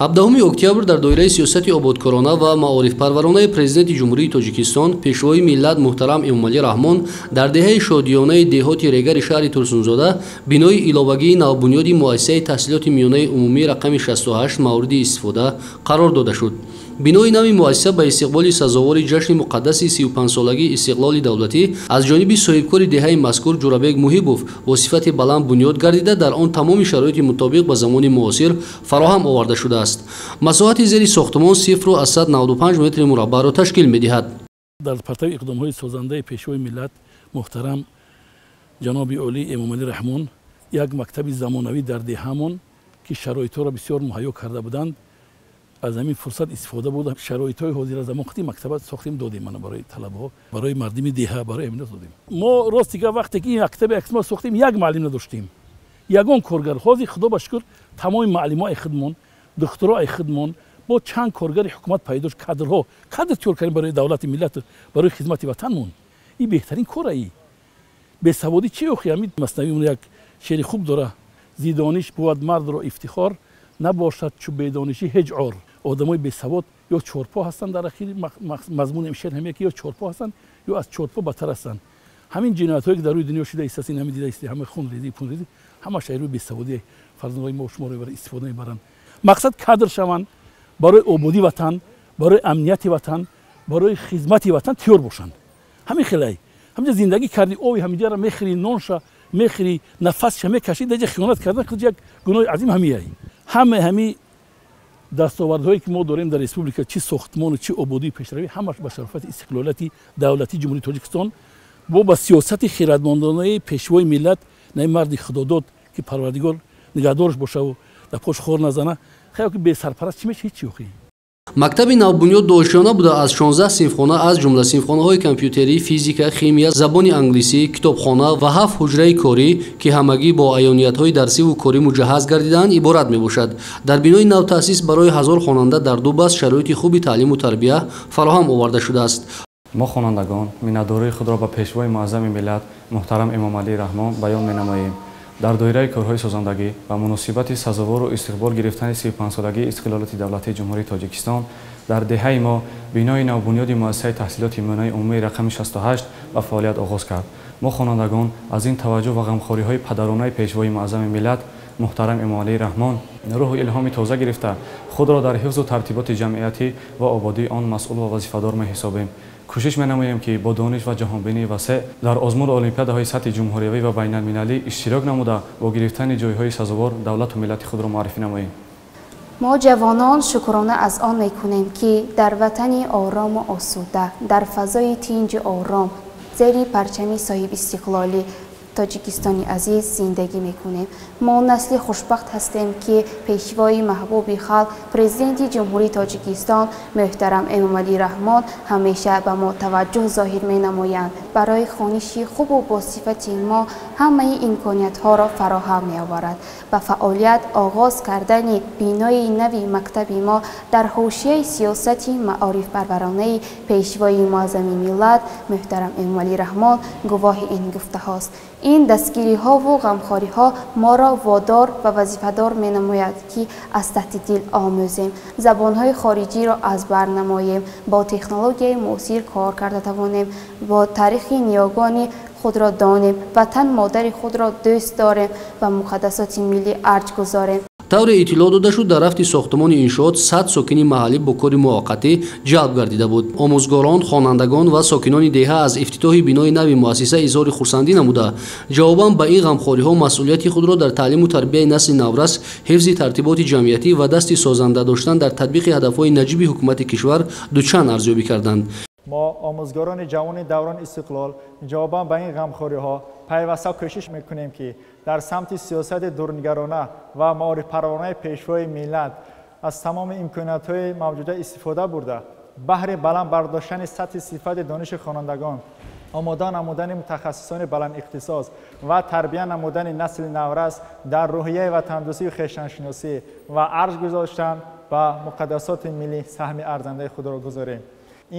17 октябр дар доираи сиёсати ободкорона ва маорифпарваронаи Президенти Ҷумҳурии Тоҷикистон, Пешвои миллат муҳтарам Эмомалӣ Раҳмон дар деҳаи Шодиёнаи деҳоти Регари шаҳри Турсунзода бинои иловагии навбунёди муассисаи таҳсилоти миёнаи умумӣ рақами 68 мавриди истифода қарор дода шуд. Бинои нави муассиса ба истиқболи сазовори ҷашни муқаддаси 35-солагии истиқлоли давлатӣ аз ҷониби соҳибкори деҳаи мазкур Ҷурабек Муҳибов бо сифати баланд бунёд гардида, дар он тамоми шароити мутобиқ ба замони муосир фароҳам оварда шудааст. Масоҳати зери сохтумон 0,95 метри мураббаъро ташкил медиҳад. Дар партави иқдомҳои созандаи Пешвои миллат муҳтарам ҷаноби олӣ Эмомалӣ Раҳмон як мактаби замонавӣ дар деҳамон, ки шароитҳоро бисёр муҳайё карда буданд, аз ҳамин фурсат истифода бурда, шароитҳои ҳозира замон қити мактаба сохтем, додем мана барои талабаҳо, барои мардими деҳа, барои амина додем. Мо рости гап, вақте ки ин мактаби мо сохтем, як муаллим надоштем, ягон коргар. Ҳозир, худо ба шукр, тамоми муаллимҳо ай худмон, духтуро ай худмон, бо чанд коргари ҳукумат пайдо шуд, кадрҳо, кадр тайёр кардем барои давлати миллат, барои хизмати ватанмон. Ин беҳтарин кор аи. Бесаводӣ чи охи? Ҳамин Маснавӣ як шеъри хуб дора: зи дониш бувад мардро ифтихор, набошад чу бедонишӣ ҳеҷ ор. Одамои бесавод ё чорпо ҳастанд, дар ахири мазмуни ин шеър ҳамия ки ё чорпо ҳастанд, ё аз чорпо бадтар ҳастанд. Ҳамин ҷиноятҳое ки дар рӯи дунё шуда истааст, ин ҳамин дида исте, ҳама хунрезӣ, пунрезӣ, ҳамаш ай рӯи бесаводӣ фарзандҳои мо шуморо истифода мебаранд. Мақсад кадр шаванд, барои ободии ватан, барои амнияти ватан, барои хизмати ватан тайёр бошанд. Ҳамин хелай ҳаминҷа зиндагӣ кардӣ, ови ҳаминҷаро мехӯрӣ, нонша мехӯрӣ, нафасша мекашӣ, даҷа хиёнат кардан худ як гуноҳи азим ҳамияй. Ҳама ҳами дастовардҳое ки мо дорем дар республика, чӣ сохтмону чӣ ободии пешравӣ, ҳамаш ба шарофати истиқлолияти давлатии Ҷумҳурии Тоҷикистон бо ба сиёсати хиратмандонаи Пешвои миллат, на ин марди худодод, ки Парвардигор нигаҳдораш бошаву дар пош хор назана. Хеле ки бесарпараст чӣ меша? Ҳеҷ охи. Мактаби навбунёд дуошёна буда, аз 16 синфхона, аз ҷумла синфхонаҳои компютерӣ, физика, химия, забони англисӣ, китобхона ва 7 ҳуҷраи корӣ, ки ҳамагӣ бо аёниятҳои дарсиву корӣ муҷаҳҳаз гардидаанд, иборат мебошад. Дар бинои навтаъсис барои 1000 хонанда дар ду баст шароити хуби таълиму тарбия фароҳам оварда шудааст. Мо, хонандагон, миннатдории худро ба Пешвои муаззами миллат муҳтарам Эмомалӣ Раҳмон баён менамоем. Дар доираи корҳои созандагӣ ва муносибати сазовору истиқбол гирифтани 35-солагии истиқлолияти давлатии Ҷумҳурии Тоҷикистон дар деҳаи мо бинои навбунёди муассисаи таҳсилоти миёнаи умумии рақами 68 ба фаъолият оғоз кард. Мо, хонандагон, аз ин таваҷҷӯҳ ва ғамхориҳои падаронаи Пешвои муаззами миллат муҳтарам Эмомалӣ Раҳмон рӯҳу илҳоми тоза гирифта, худро дар ҳифзу тартиботи ҷамъиятӣ ва ободии он масъул ва вазифадор меҳисобем. Кӯшиш менамоем, ки бо дониш ва ҷаҳонбинии васеъ дар озмуну олимпиадаҳои сатҳи ҷумҳуриявӣ ва байналмилалӣ иштирок намуда, бо гирифтани ҷойҳои сазовор давлату миллати худро муаррифӣ намоем. Мо, ҷавонон, шукрона аз он мекунем, ки дар ватани орому осуда, дар фазои тинҷу ором, зери парчами соҳибистиқлолӣ Тоҷикистони азиз зиндагӣ мекунем. Мо насли хушбахт ҳастем, ки Пешвои маҳбуби халқ, Президенти Ҷумҳурии Тоҷикистон муҳтарам Эмомалӣ Раҳмон ҳамеша ба мо таваҷҷӯҳ зоҳир менамоянд, барои хониши хубу босифати мо ҳамаи имкониятҳоро фароҳам меоварад. Ба фаъолият оғоз кардани бинои нави мактаби мо дар ҳошияи сиёсати маорифпарваронаи Пешвои муаззами миллат муҳтарам Эмомалӣ Раҳмон гувоҳи ин гуфтаҳост. Ин дастгириҳову ғамхориҳо моро водор ва вазифадор менамояд, ки аз таҳти дил омӯзем, забонҳои хориҷиро аз бар намоем, бо технологияи муосир кор карда тавонем, бо таърихи ниёгони худро донем, ватан модари худро дӯст дорем ва муқаддасоти миллӣ арҷ гузорем. Тавре иттилоъ дода шуд, дар рафти сохтумони иншоот 100 сокини маҳаллӣ бо кори муваққатӣ ҷалб гардида буд. Омӯзгорон, хонандагон ва сокинони деҳа аз ифтитоҳи бинои нави муассиса изҳори хурсандӣ намуда, ҷавобан ба ин ғамхориҳо масъулияти худро дар таълиму тарбияи насли наврас, ҳифзи тартиботи ҷамъиятӣ ва дасти созанда доштан дар татбиқи ҳадафҳои наҷиби ҳукумати кишвар дучанд арзёбӣ карданд. Мо, омӯзгорони ҷавони даврони истиқлол, ҷавобан ба ин ғамхориҳо пайваста кӯшиш мекунем, ки дар самти сиёсати дурнигарона ва маорифпарваронаи Пешвои миллат аз тамоми имкониятҳои мавҷуда истифода бурда, баҳри баланд бардоштани сатҳи сифати дониши хонандагон, омода намудани мутахассисони баландихтисос ва тарбия намудани насли наврас дар рӯҳияи ватандӯстию хештаншиносӣ ва арҷ гузоштан ба муқаддасоти миллӣ саҳми арзандаи худро гузорем.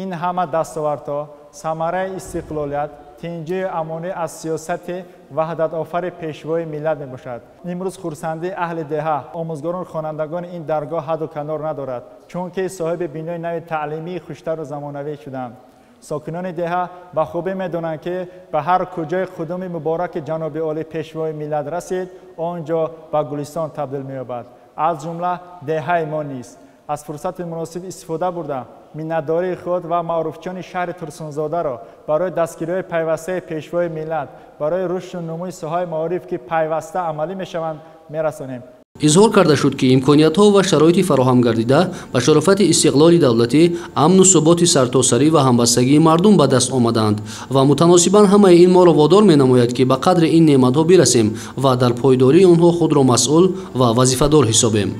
Ин ҳама дастовардҳо самараи истиқлолият, Тинҷию амонӣ аз сиёсати ваҳдатофари Пешвои миллат мебошад. Имрӯз хурсандии аҳли деҳа, омӯзгорон, хонандагони ин даргоҳ ҳадду канор надорад, чунки соҳиби бинои нави таълимии хуштару замонавӣ шуданд. Сокинони деҳа ба хубӣ медонанд, ки ба ҳар куҷои қудуми мубораки ҷаноби олӣ Пешвои миллат расид, он ҷо ба гулистон табдил меёбад, аз ҷумла деҳаи мо низ. Аз фурсати муносиб истифода бурда, миннатдории худ ва маъруфчони шаҳри Турсунзодаро барои дастгириҳои пайвастаи Пешвои миллат барои рушду нумӯи соҳаи маориф, ки пайваста амалӣ мешаванд, мерасонем. Изҳор карда шуд, ки имкониятҳо ва шароити фароҳам гардида ба шарофати истиқлоли давлатӣ, амну суботи сартосарӣ ва ҳамбастагии мардум ба даст омадаанд ва мутаносибан ҳамаи ин моро водор менамояд, ки ба қадри ин неъматҳо бирасем ва дар пойдории онҳо худро масъул ва вазифадор ҳисобем.